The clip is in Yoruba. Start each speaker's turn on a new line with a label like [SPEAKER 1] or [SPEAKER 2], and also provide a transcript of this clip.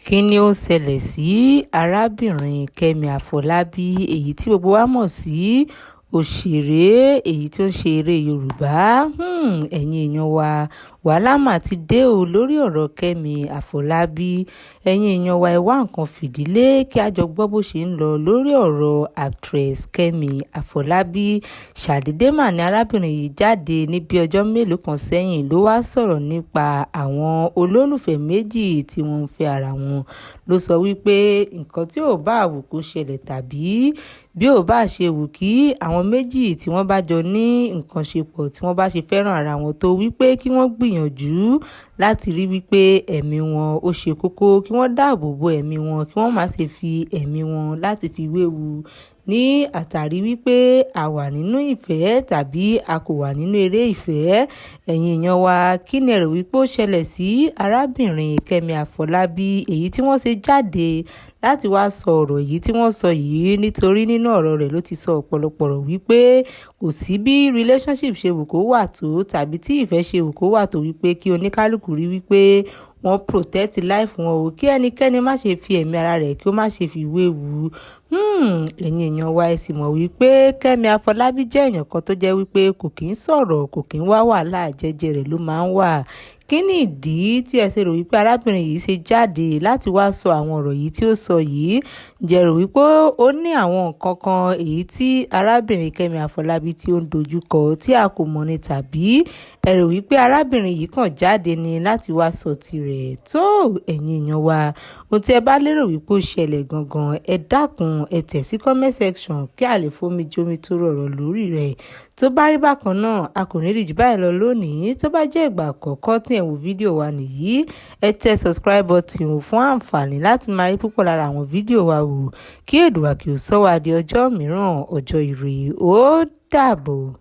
[SPEAKER 1] Kí ni ó ń ṣẹlẹ̀ sí arábìnrin Kẹ́mi Àfọlábí, èyí tí gbogbo wa mọ̀ sí òṣèré èyí tó ń ṣe eré Yorùbá? Ẹ̀yin èèyàn wa, wàhálà mà ti dé o lórí ọ̀rọ̀ Kẹ́mi Àfọlábí. Ẹ̀yin èèyàn wa, ẹ wá nǹkan fìdí lé kí a jọ gbọ́ bó ṣe ń lọ lórí ọ̀rọ̀ actress Kẹ́mi Àfọlábí. Ṣàdédé mà ní arábìnrin yìí jáde ní bí ọjọ́ mélòó kan sẹ́yìn ló wá sọ̀rọ̀ nípa àwọn olólùfẹ́ méjì tí wọ́n ń fẹ́ ara wọn. Ló sọ wípé nǹkan tí ò bá wù kó ṣẹlẹ̀ tàbí bí ò bá ṣe wù kí àwọn méjì tí wọ́n bá jọ ní nǹkan ṣe pọ̀, tí wọ́n bá ṣe fẹ́ràn ara wọn tó, wípé kí wọ́n gbìyànjú láti rí wípé ẹ̀mí wọn ó ṣe kókó, kí wọ́n dáàbò bo ẹ̀mí wọn, kí wọ́n má ṣe fi ẹ̀mí wọn láti fi wéwu ní àtàrí wípé a wà nínú ìfẹ́ tàbí a kò wà nínú eré ìfẹ́. Ẹ̀yin èèyàn wa, kí ni ẹ rò wípé ó ṣẹlẹ̀ sí arábìnrin Kẹ́mi Àfọlábí, èyí tí wọ́n ṣe jáde láti wá sọ ọ̀rọ̀ yìí tí wọ́n sọ yìí? Nítorí nínú ọ̀rọ̀ rẹ̀ ló ti sọ ọ̀pọ̀lọpọ̀ ọ̀rọ̀ wípé kò sí bí relationship ṣe wù kó wà tó tàbí tí ìfẹ́ ṣe wù kó wà tó, wípé kí oníkálukú rí wípé wọ́n protect life wọn o, kí ẹnikẹ́ni má ṣe fi ẹ̀mí ara rẹ̀, kí ó má ṣe fi wéwu. Ẹ̀yin èèyàn wa, ẹ sì mọ̀ wípé Kẹ́mi Àfọlábí jẹ́ èèyàn kan tó jẹ́ wípé kò kí ń sọ̀rọ̀, kò kí ń wá wàhálà, jẹ́jẹ́ rẹ̀ ló máa ń wà. Kí ni ìdí tí ẹ ṣe rò wípé arábìnrin yìí ṣe jáde láti wá sọ àwọn ọ̀rọ̀ yìí tí ó sọ yìí? Ǹjẹ́ rò wípé ó ní àwọn nǹkan kan èyí tí arábìnrin Kẹ́mi Àfọlábí tí ó ń dojú kọ tí a kò mọ̀ ni, tàbí ẹ rò wípé arábìnrin yìí kàn jáde ni láti wá sọ tirẹ̀? Tó, ẹ̀yin èèyàn wa, ohun tí ẹ bá lérò wípé ó ṣẹlẹ̀ gangan, ẹ dákun, ẹ tẹ̀ sí comment section kí a lè fomi jomi tó rọrọ̀ lórí rẹ̀. Tó bá rí bákan náà, a kò ní rí jù báyìí lọ lónìí. Tó bá jẹ́ ìgbà àkọ́kọ́ tí ẹ̀ ń wo fídíò wa nìyí, ẹ tẹ subscribe button fún àǹfààní láti máa rí púpọ̀ lára àwọn fídíò wa wò. Kí Èdùà kí ó sọ wá di ọjọ́ mìíràn, ọjọ́ ire. Ó dàbọ̀.